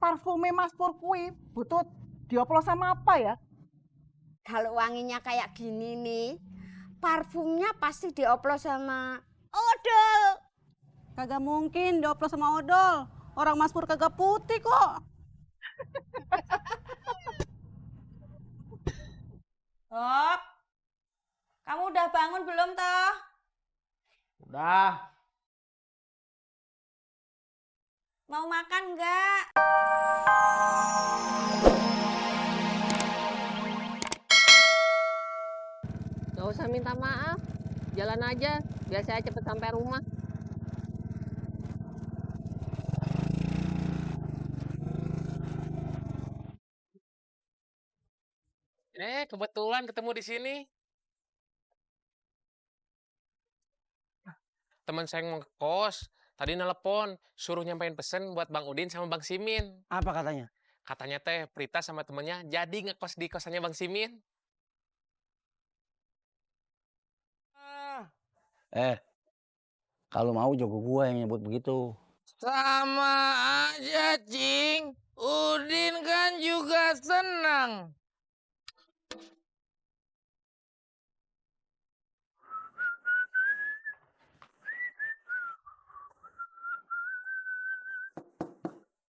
parfume Mas Pur kuwi butuh dioplos sama apa ya? Kalau wanginya kayak gini nih, parfumnya pasti dioplos sama odol. Kagak mungkin dioplos sama odol. Orang Mas Pur kagak putih kok. Bob, kamu udah bangun belum toh? Udah. Mau makan nggak? Gak usah minta maaf, jalan aja, biar saya cepet sampai rumah. Kebetulan ketemu di sini. Teman saya mau ngekos, tadi nelpon, suruh nyampein pesen buat Bang Udin sama Bang Simin. Apa katanya? Katanya teh Prita sama temennya jadi ngekos di kosannya Bang Simin. Kalau mau jago gua yang nyebut begitu. Sama aja, Cing. Udin kan juga senang.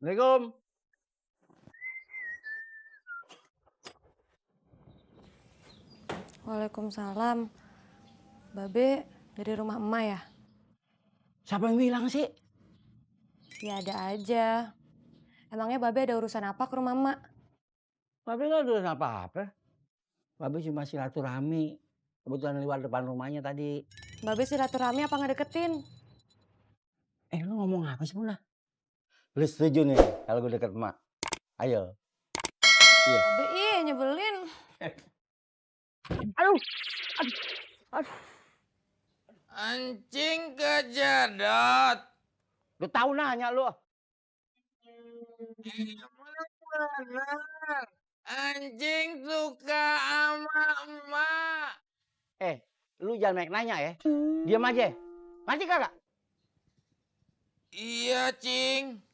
Assalamualaikum. Waalaikumsalam. Babe dari rumah emak ya? Siapa yang bilang sih? Ya ada aja. Emangnya Babe ada urusan apa ke rumah emak? Babe nggak ada apa-apa. Babe cuma silaturahmi. Kebetulan lewat depan rumahnya tadi. Babe silaturahmi apa ngedeketin? Lu ngomong apa sih, Muna? Lu setuju nih kalau gue deket emak? Ayo. Iya. Babe nyebelin. Anjing kejedot. Lu tahu nanya lu. Bener. Anjing suka sama emak. Lu jangan banyak nanya ya. Diam aja. Ngerti kagak? Iya, Cing.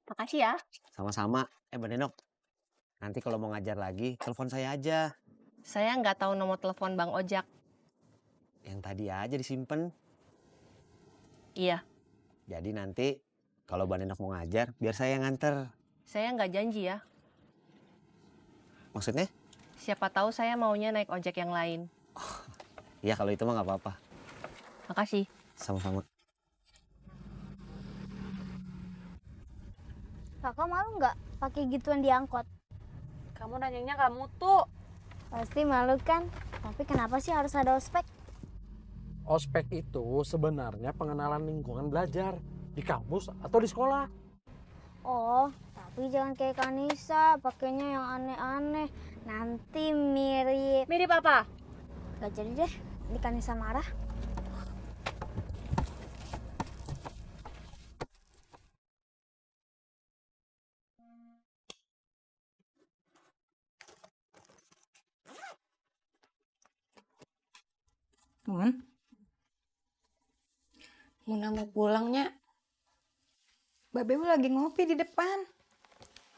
Makasih ya. Sama-sama. Mbak Denok, nanti kalau mau ngajar lagi, telepon saya aja. Saya nggak tahu nomor telepon Bang Ojak. Yang tadi aja disimpan. Iya. Jadi nanti kalau Mbak Denok mau ngajar, biar saya yang nganter. Saya nggak janji ya. Maksudnya? Siapa tahu saya maunya naik ojek yang lain. Iya, kalau itu mah nggak apa-apa. Makasih. Sama-sama. Kakak malu nggak pakai gituan di angkot? Kamu nanyanya nggak mutu. Pasti malu kan? Tapi kenapa sih harus ada ospek? Ospek itu sebenarnya pengenalan lingkungan belajar di kampus atau di sekolah. Oh, tapi jangan kayak Kanisa, pakainya yang aneh-aneh. Nanti mirip... Mirip apa? Gak jadi deh, di Kanisa marah. Muna mau pulangnya. Babe lagi ngopi di depan.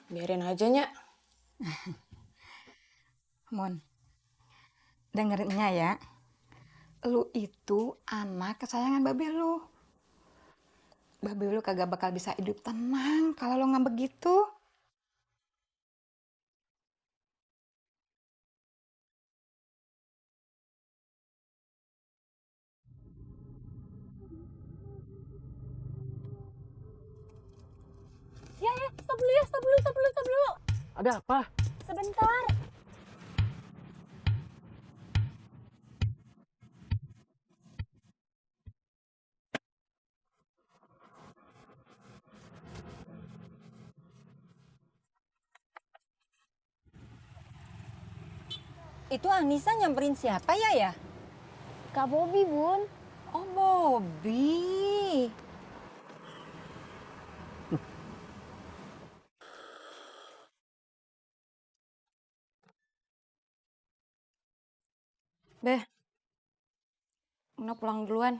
Biarin aja nya. Mon, dengerinnya ya. Lu itu anak kesayangan babe lu. Babe lu kagak bakal bisa hidup tenang kalau lu ngambek gitu. Ya, stop dulu. Ada apa? Sebentar. Itu Anissa nyamperin siapa ya? Kak Bobi, Bun. Oh, Bobi. Muna pulang duluan.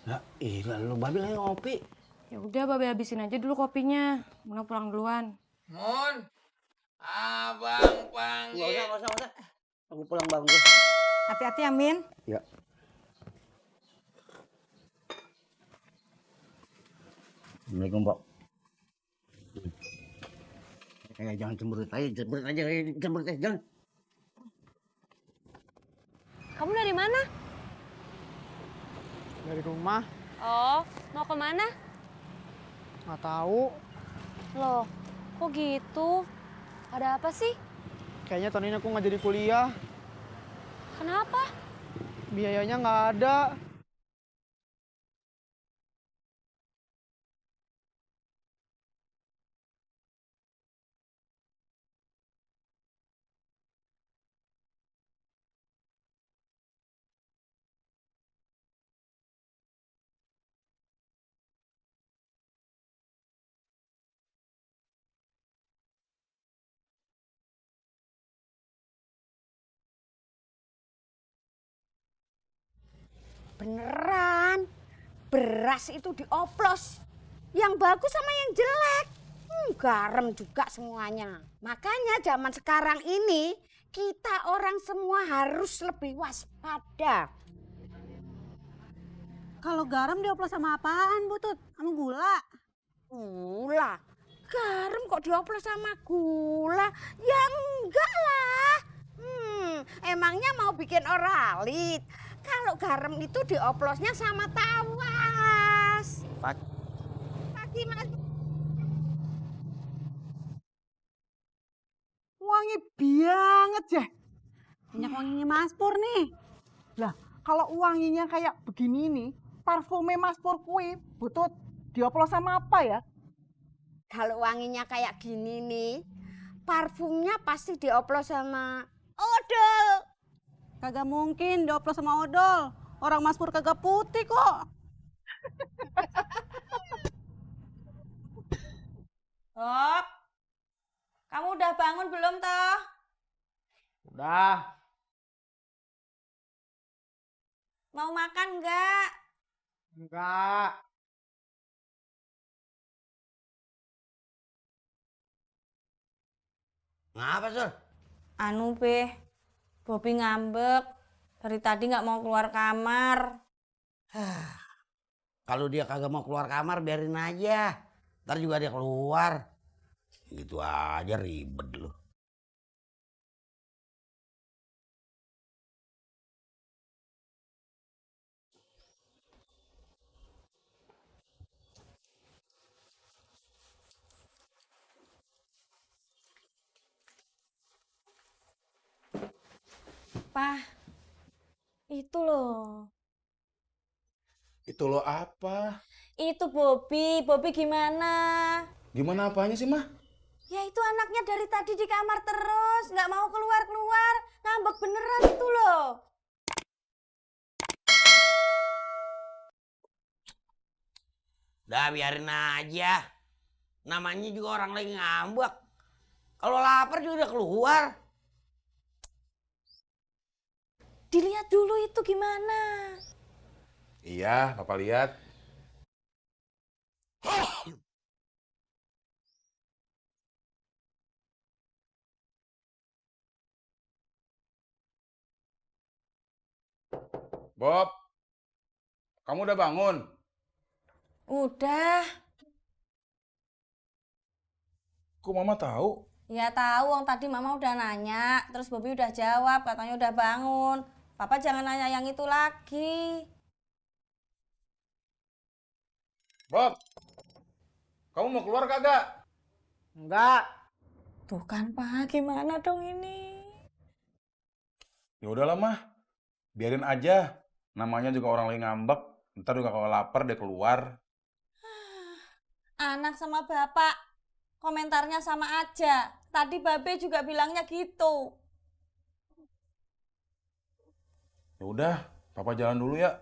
Nah, iya lu Babe lagi ngopi. Ya udah, Babe habisin aja dulu kopinya. Muna pulang duluan. Mun, abang panggil. Nggak usah. Aku pulang bang gue. Hati-hati ya, Min. Ya. Assalamualaikum, Pak. Jangan cemberut aja, jangan. Kamu dari mana? Dari rumah, Oh, mau kemana? nggak tahu. Loh, kok gitu? Ada apa sih? Kayaknya tahun ini aku nggak jadi kuliah. Kenapa? Biayanya nggak ada. Beneran, beras itu dioplos. Yang bagus sama yang jelek. Garam juga semuanya. Makanya zaman sekarang ini kita orang semua harus lebih waspada. Kalau garam dioplos sama apaan, Butut? Sama gula? Gula? Garam kok dioplos sama gula? Ya enggak lah. Emangnya mau bikin oralit? Kalau garam itu dioplosnya sama tawas. Pagi Mas. Wangi banget ya. Minyak wanginya Mas Pur nih. Lah, kalau wanginya kayak begini nih, parfumnya Mas Pur kuwi Butut dioplos sama apa ya? Kalau wanginya kayak gini nih, parfumnya pasti dioplos sama odol. Kagak mungkin dioplos sama odol. Orang Mas Pur kagak putih kok. Bob, kamu udah bangun belum toh? Udah. Mau makan nggak? Enggak. Ngapa, Sur? Anu be, Bobi ngambek. Dari tadi nggak mau keluar kamar. Kalau dia kagak mau keluar kamar, biarin aja. Ntar juga dia keluar. Gitu aja ribet lu. Pak, itu loh. Itu lo apa? Itu Bobi. Bobi gimana? Gimana apanya sih, Mah? Ya itu anaknya dari tadi di kamar terus. Nggak mau keluar-keluar. Ngambek beneran itu loh. Udah biarin aja. Namanya juga orang lagi ngambek. Kalau lapar juga udah keluar. Dilihat dulu itu gimana. Iya, Papa lihat. Bob, kamu udah bangun? Udah. Kok Mama tahu? Ya tahu, wong tadi Mama udah nanya. Terus Bobi udah jawab, katanya udah bangun. Papa jangan nanya yang itu lagi. Bob, kamu mau keluar kagak? Enggak. Tuh kan Pak, gimana dong ini? Ya udahlah, Mah. Biarin aja. Namanya juga orang lagi ngambek. Ntar juga kalau lapar dia keluar. Anak sama bapak, komentarnya sama aja. Tadi Babe juga bilangnya gitu. Ya udah, Papa jalan dulu ya.